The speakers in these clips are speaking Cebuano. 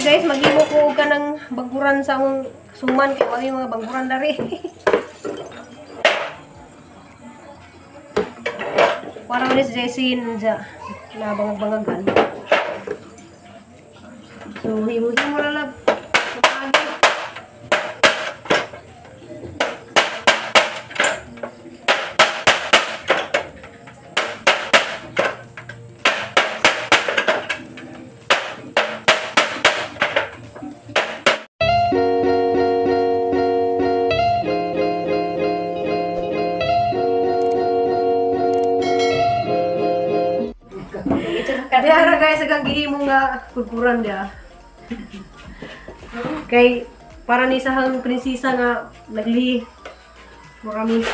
Guys, maghimo ko og kanang bangguran sa among suman kay wala yung mga bangguran dari. Para man si Jessie nja na bangag-bangagan. So himo-himo na lang. Pagi. Diara guys, agang gihimo nga kurkuran dia. Kay para ni sa hang prinsesa nga naglihi. Marami.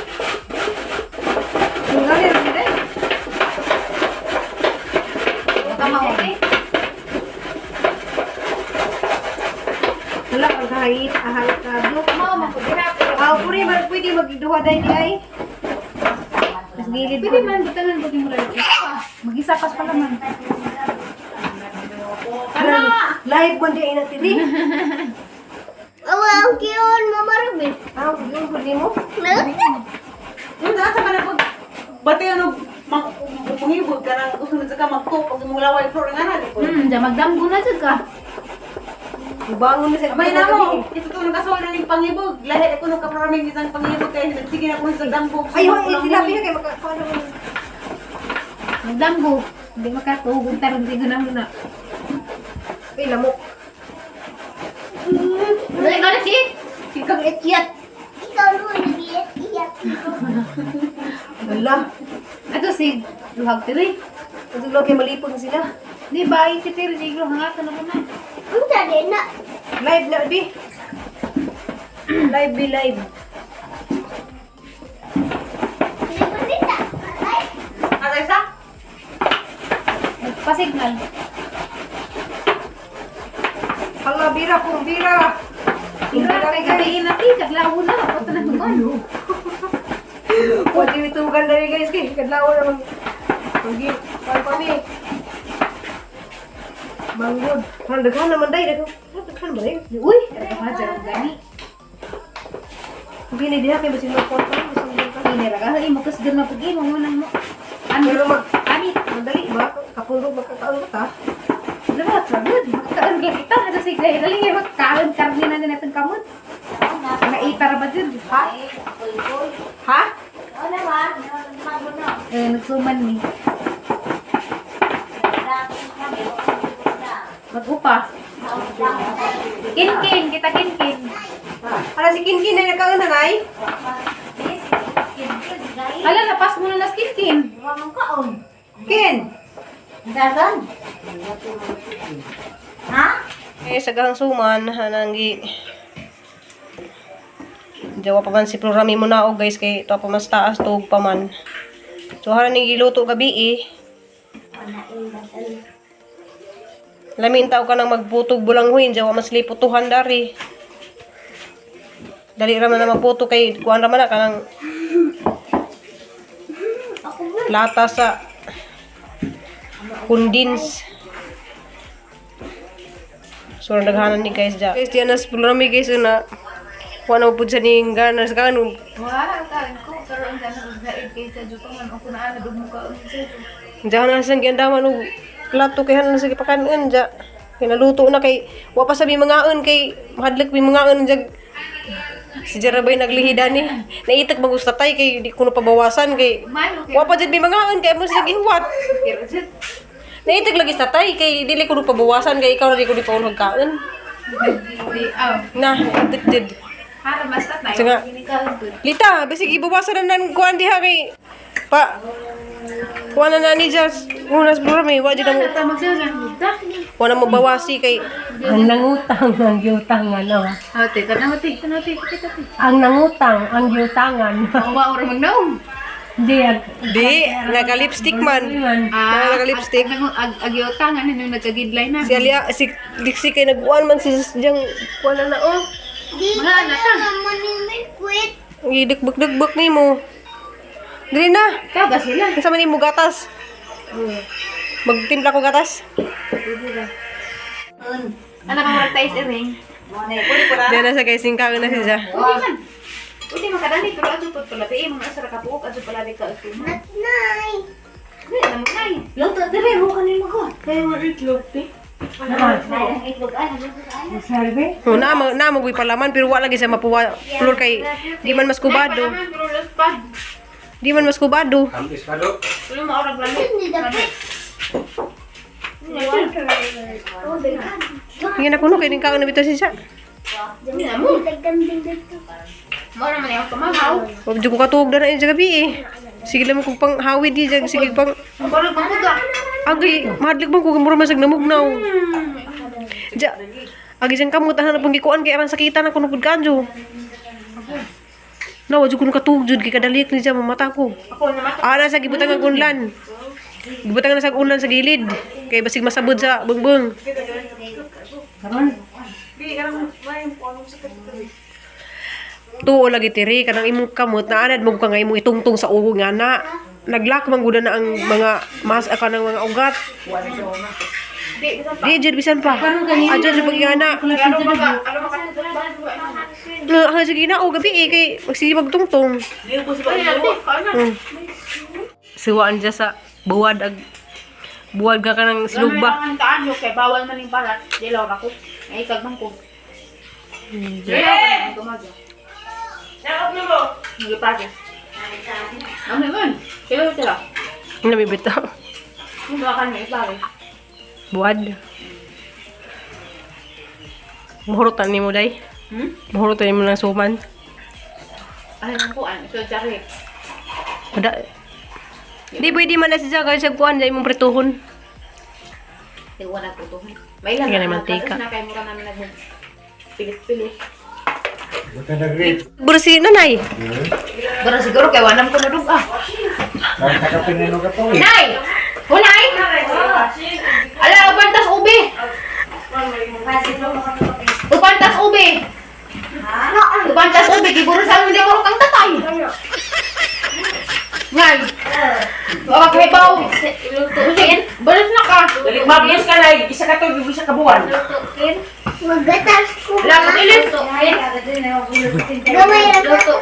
Ang gani ra gid eh. Tama okay. Wala ang kahit ahal ka. Mao man ko dira pero Ah, puri man pwede magduha dai di ay. Mas gilid pwede man butangan pag mo lang. Mag-isa pas pala man. Ana, live man di ina tili. Awa, ang kiyon, mamarami. Ah, yun pud nimo. Yung sa ka na pag bati ano manghibog ka nang gusto na sa ka magtop pag imong laway floor nga na di po. Da magdamgo na jud ka. Ibangon na sa May na mo, ito to nang kasual na ning pangibog. Lahi ako nung kaproraming isang pangibog kay sige na ko sa dambog. Ay, hoy, tilapi na kay makakuha naman. Magdamgo. Hindi makatugog tarong di na na. Ay, lamok. Dali ka na si. Sikang ityat. Ikaw naman, nag-iyak-iyak. Wala. Ato si luhag tiri. Kasi lang kay malipon sila. Di ba ay si tiri siguro hangatan na ko na. Ang tali na. Live na, bi. Live, bi, live. Hindi Ay, Atay sa? Nagpasignal. Hala, bira kung bira. Bira kay gabi na ti kadlaw na ako na tugon. Pwede itugan na rin, guys. Kay kadlaw na mag... Magi, paano kami? Manggod. Hala, daghan naman, day. Daghan, daghan ba, day? Uy, kada pa gani. Hindi, diha kay basin magkuhan pa. Basin magkuhan. Ini ra ka mo kasgan na pag imo mo nang mo. Ano Pero mag... Ani, Madali ba? Kapuro, magkakaon ka ta. diba, good. Magkaon ka kita. Ano si Gray? Dali nga, magkaon karne na din itong kamot. Naita ra ba dyan? Ha? Ha? ano naman? Maguno. Eh, nagsuman ni. Mag-upa. Kinkin, kita kinkin. Hala, si Kinkin na nagkaon na, nay? Hala, napas mo na nas kinkin. Kin! Sasan? Ha? Eh, sa gahang suman, hananggi. Jawa pa man si Plurami mo na guys, kay ito pa mas taas, tuog pa man. So, haran ni giluto gabi eh. Lamin tao ka nang magputog bulanghuin, jawa mas liputuhan dari. Dali ra man na magputo kay kuan ra man na kanang lata sa kundins. So, naghanan ni guys dyan. Guys, diyan na sa Plurami guys na wala mo pud sa ning ganas kan. Wala, kaon ko. Pero ang gana og zaid kay sa juto man ako na ana dugmo kaon sa Diyan na sa giandaman og plato kay hanan sa gipakanon dya. Kay naluto na kay wa pa sabi mangaon kay mahadlok mi mangaon dya. Si Jerabay naglihida ni. Naitag magustatay kay di ko na pabawasan kay Man, okay. wa pa jud mi mangaon kay mo siya gihuwat. Pero jud. Naitag lagi sa tay kay dili ko na pabawasan kay ikaw na di ko di paunhag kaon. Di, aw. Na, itik jud. Hara, basta tayo. Sige nga. Kaon ko. Lita, bisig ibawasan na nan kuan diha kay pa kuan na na ni Jas unas blurami wa jud mo Tama ka nga. wa na mo bawasi kay Ang nangutang, ang giutangan, oh. Ate, kana ate, kana ate, kita ate. Ang nangutang, ang giutangan. Wa ora magnaom. Hindi, ag... Di, naka-lipstick man. Man. Ah, naka-lipstick. Ag agyutangan ano nagkagidlay na. Si Alia, si Dixie kay nagkuan man si Jang kuan na na oh. Di Mga anak ko naman yung quit. Ang gidikbak-dikbak nimo. Dili na. Taga sila. Unsa man nimo gatas? Magtimpla ko gatas. Ano bang murag tais iring? Diyan na sa guys, singkaon na siya. Pwede man. Pwede man kadani pero adto pud pala eh mga asa ra ka buok adto pala di ka adto. Nay. Dili na mo nay. Luto dire mo kanin mo ko. Serve? Oh, na na mo palaman pero wa lagi sa mapuwa floor kay di man mas kubado. Nay, palaman, pero luspad. Di man mas kubado. Ampis pa do. Pero maurag lami. Hindi dapat. Ingin ako no kay ning kaon na bitaw siya. Dili na mo. Dagkan din dito. Mao naman yung tumahaw. Wag jud ko katuog na na sa gabi eh. Sige lang mo kung pang hawid di jag sige pang Murag pangkuga. Agay, mahadlik mo kung mura man sag namugnaw. Ja, agi siyang kamot tahan na pang gikuan kay aron sakitan ako nupod kanjo. Na wajud ko katuog jud kay kadalik ni siya mamata ko. Ako naman. Ah, nasa gibutang ang unlan. Gibutang na sa unlan sa gilid. Kay basig masabod sa bungbong. Di kanang may anong sakit ito. Tuo lagi tiri kanang imong kamot na anad mo ka nga imong itungtong sa ugo nga na. Naglak man gud na ang mga mas kanang mga ugat. Di bisan pa. Di jud bisan pa. Adyo jud pag-ingana. Pero maka ano maka Na ah, sige na o gabi eh kay magsige magtungtong. Di ko sa Ay, ate, kaon na. Siwaan siya sa buwad ag buwad ka ka ng silugba. Ang kaanyo kay bawal man yung balat. Dilaw ra ko. Ay kag bangko. Yeah. Nakap na mo. Hindi pa ako. Ano man? Kaya sila. Nabibitaw. Hindi ba kan may pare. Buwad. Muhurutan ni mo day. Hmm? Muhurutan ni mo ng suman. Ay nang kuan. So jare. Wala. Di pwede man na siya kay sa kuan dai mong prituhon. Di wala ko to. May lang. Sige na, mantika. Na kay mura namin nag pilit-pilit. Buta na great. Bursi nanay. Pero siguro kay wanam ko na ah. Kaya ka pinino ka to eh. Nay! Hunay! Ala, upantas ube! Upantas ube! Upantas ube, giburo sa amin ko kang tatay. Ngay! Wala kay baw. Balas na ka. Dali mabiyos ka na isa ka tuig isa ka buwan. Magatas ko. Wala ka ilis. Gamay ra ko.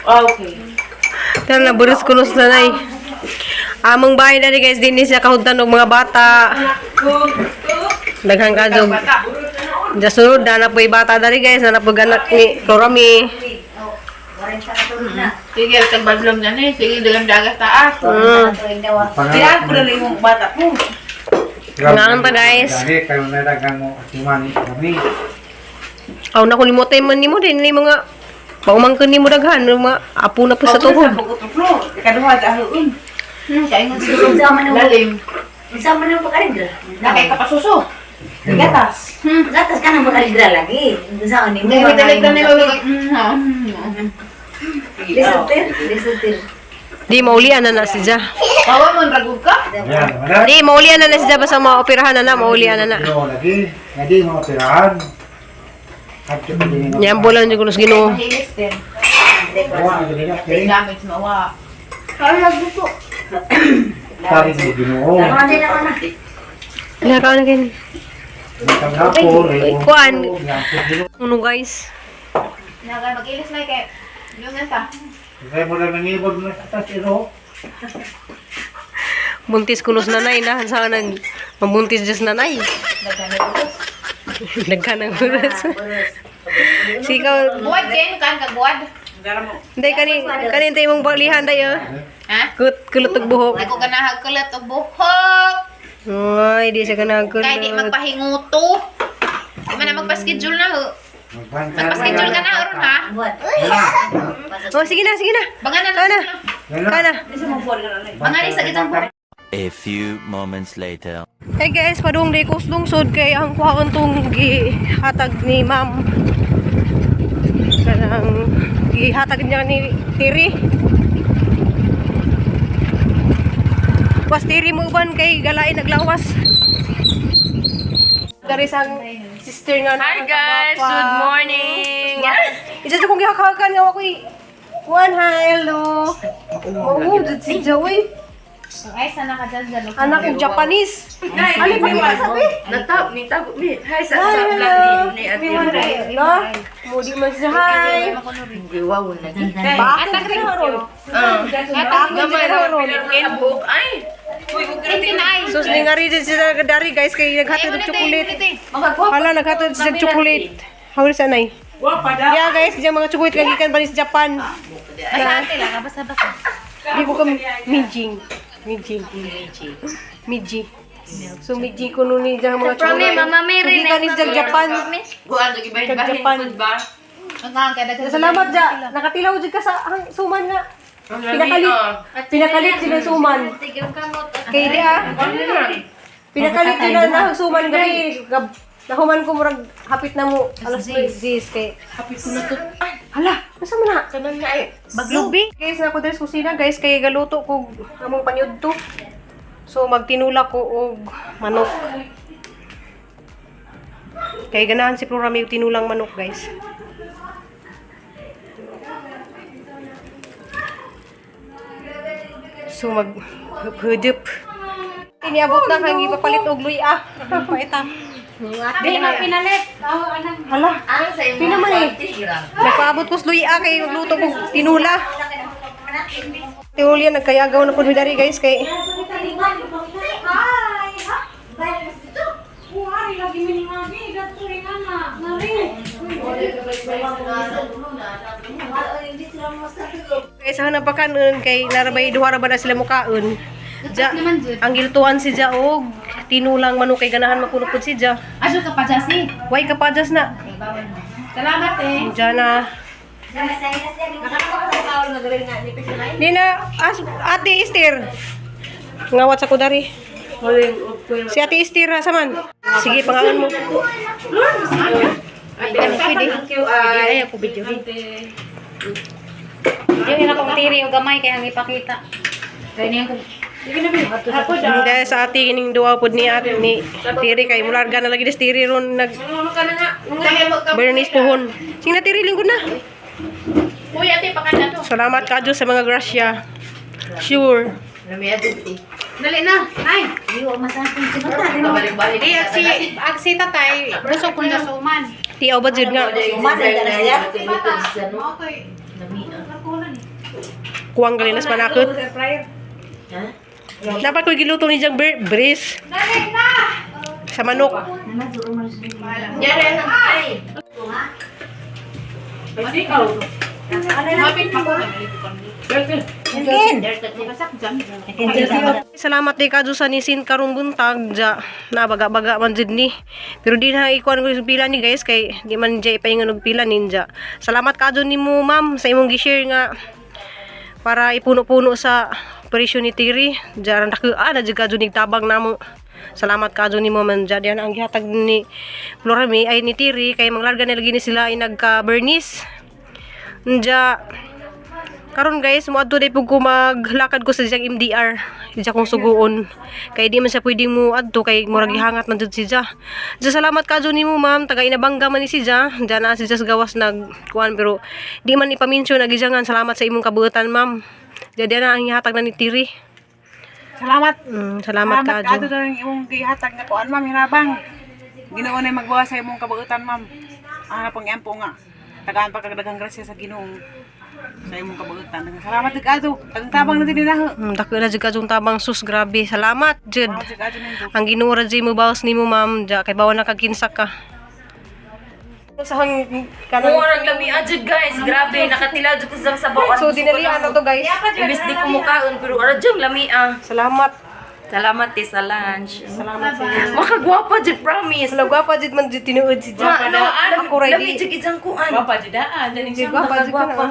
Okay. Tara na burus kunos nanay. Among bahay na guys dinhi siya kahuntan og mga bata. Daghang kadog. Ja sunod na na po'y bata dali guys, na na po anak ni Florami. Sige, kag badlong na ni. Sige, dagang dagat taas. Kaya ko na imong bata po. Ngaan pa, guys. Dali kayo na dagang mo atiman kami. Aw na kulimotay man nimo din ni mga paumangkon nimo daghan mga apo na po sa tuhod. Pagutuplo, ikaduha sa ahuon. Kaya nga Lalim. Unsa man ang pagkarigra? Nakay kapasuso. Gatas. Gatas ka nang pagkarigra lagi. Unsa ni mo? Hindi, dalig na nila. Lisutir, lisutir. Di maulian na na si Ja. Bawa mo, ragog ka? Yan, wala. Di maulian na na si Ja basta maoperahan na na, maulian na na. Ginoo lagi. Ngadi mo tirahan. At ko din. Yan bola ni kunos Ginoo. Mahilis din. Wa dili ka kay. Damage mawa. Kaya gusto. Tari mo Ginoo. Tama na na. Wala ka na kin. Bitang hapon. Kuan. Ano guys? Naga mag-ilis na kay yung nga Kaya mo lang nangibog na sa tas iro. Buntis kunos nanay na sa nag mabuntis just nanay. Daghan ng oras. Sikaw, Buwad din kan kag buwad. Day kani kani tay imong balihan day oh. Ha? Kut kulot og buhok. Ay ko ganahag kulat og buhok. Ay, di siya ganahag kulot. Kay di magpahinguto. Di man na magpa-schedule na ho. Magpa-schedule ka na aron ha. Buat. Oh, sige na, sige na. Banga na Kana. Kana. Banga ni sa gitang buhok. A few moments later. Hey guys, padung di ko lungsod kay ang kuhaon tong gihatag ni ma'am. Kanang gihatag niya ni Tiri. Was Tiri mo uban kay galain naglawas. Dari sang sister nga. Hi guys, good morning. Isa sa kong gihakakan nga ako'y kuan ha, hello. Mao jud si Joey. Ay, sana ka dyan dyan. Anak og Japanese. Ali pa kita sabi. Natap, ni tabo mi. Hi sa Hi, sa hello. vlog ni Ate Ruby. No? Mudi man siya. Hi. Giwaw na gi. Bakit ka ron? Gamay ra pilit buhok ay. Uy, ug Sus ni nga rin siya dari guys kay naghatod og chocolate. Hala naghatod siya og chocolate. Hawil sa nay. Yeah guys, diyan mga chocolate kay gikan pa ni sa Japan. Basta ate lang, basta basta. Di ko kami Mijing. Mijing. Miji. So Miji ko nun ni diyan mga chocolate. Mama Mary Gikan ni sa Japan. Buan lagi bahin Kag bahin Japan. pud ba? Salamat ja. Nakatilaw jud ka sa ang suman nga. Pinakalit. Pinakalit sila suman. Kay di ah. Pinakalit sila na ang suman gabi. Nahuman ko murag hapit na mo alas 10 kay hapit ko na to. Hala, nasa man na? Kanan na ay. Baglubi. Guys, na ko diri sa kusina guys kay galuto ko among panyudto. So magtinula ko og manok. Kay ganahan si Flora may tinulang manok guys. So mag hudup. Iniabot na kang ipapalit og luya. Paita. Di na pinalit. Oh, anang. Hala. Ang sa imo. Pila man eh. Nagpaabot ko sa luya kay magluto kog tinula. Tinulia nagkayagaw na pud mi dari guys kay Guys, sa pa kanon kay narabay duha ra ba na sila mukaon. Ja, ang gilutuan si Ja og tinulang manok kay ganahan makuno pud si Ja. Aso ka pa dyan, si. Way kapajas na. Salamat eh. Ja na. Nina, as, Ate Esther. Ngawat sa kudari. Si Ate Esther, ha, saman. Sige, pangangan mo. Pwede. Ay, ako video. Yung ina kong tiri o gamay kaya ang ipakita. Kaya niya kung Dahil sa ate kining duwa pod ni ate ni Tiri kay mularga na lagi des Tiri ron nag Bernice pohon. Sing na Tiri lingkod na. Uy, ate, pakanda to. Salamat ka Diyos sa mga grasya. Sure. Dali na. Ay. Balik-balik. Di, agsi, agsi tatay. Busog kung nasuman. Tiaw ba jud nga? Okay. Kuwang galinas manakot. Dapat ko giluto ni Jang bris Dali na! sa manok. Mapit pa ko. Salamat di ka sa nisin karong buntag ja na baga-baga man jud ni. Pero di na ikuan ko yung pila ni guys kay di man jay paingon og pila ninja. Salamat ka nimo ma'am sa imong gi-share nga para ipuno-puno sa operasyon ni Tiri. Ja ran ah na jud ka nig tabang namo. Salamat ka nimo man ja diyan ang gihatag ni Florami ay ni Tiri kay manglarga na lagi ni sila ay nagka Bernice. Nja karon guys, moadto day pug ko maglakad ko sa siyang MDR. Diya kong suguon. Kay di man siya pwede mo adto kay murag gihangat man jud si Ja. Ja salamat ka jud nimo ma'am, taga Inabangga man ni si Ja. Ja na si Ja sa gawas nag kuan pero di man ipaminsyon agijangan salamat sa imong kabuutan ma'am. Ja diya na ang gihatag na ni Tiri. Salamat. Salamat ka Salamat jud. na rin imong gihatag na kuan ma'am hinabang. Ginoo na magbuha sa imong kabuutan ma'am. Ang pang iampo nga. Tagaan pa kag daghang grasya sa Ginoo sa imong kabuutan. Salamat jud kadto. Tagang tabang na din na. Dako na jud ka jud tabang sus grabe. Salamat jud. Salamat jud kadto nindot. Ang Ginoo ra jud mo bawas nimo ma'am ja kay bawa na kag kinsa ka. Sa hang kanang Murag lami jud guys. Grabe nakatila jud ko sa sabaw. So dinalian na to guys. Imbis di ko mukaon pero ara jud lami ah. Salamat. Salamat te sa lunch. Salamat sa inyo. Makagwapa jud promise. Wala gwapa jud man jud tinuod si Ma, Japan. no, Ako ra lami di. jud ijang kuan. Gwapa jud daan. Daning Di gwapa jud ka na.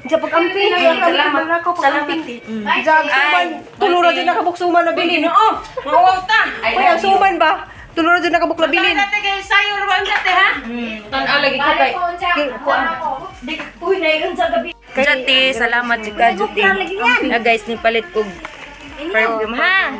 Diya pag-amping, Salamat. ako Salamat pag-amping. te. Diya ang suman, tulura dyan nakabuk suman na bilin. Ginoo, mawaw ta. Uy, ang suman ba? Tulura dyan nakabuk na bilin. Dati kayo sayo ra ba dati ha? Tan-aw lagi ko kay. Uy, nayon sa gabi. Jati, salamat jud ka jud te. Na guys, ni palit kog perfume ha.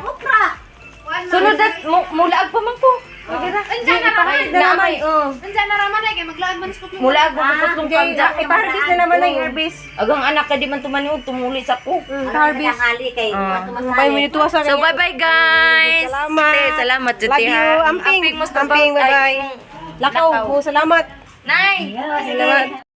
Sunod at mulaag pa man ko. Unsa na raman? Na naman. Oh. Unsa na raman ay kay maglaag man sa Mula ako putlong Kay pagja. ipa-harvest na naman ay harvest. Agang anak ka di man tumaniod tumuli sa ko. Harvest. kay May minuto sa So bye bye guys. Salamat. Te, salamat jud Love te, you. ha. Amping. Amping mo sa Amping, bye-bye. Lakaw. Oh, salamat. Nay. Salamat.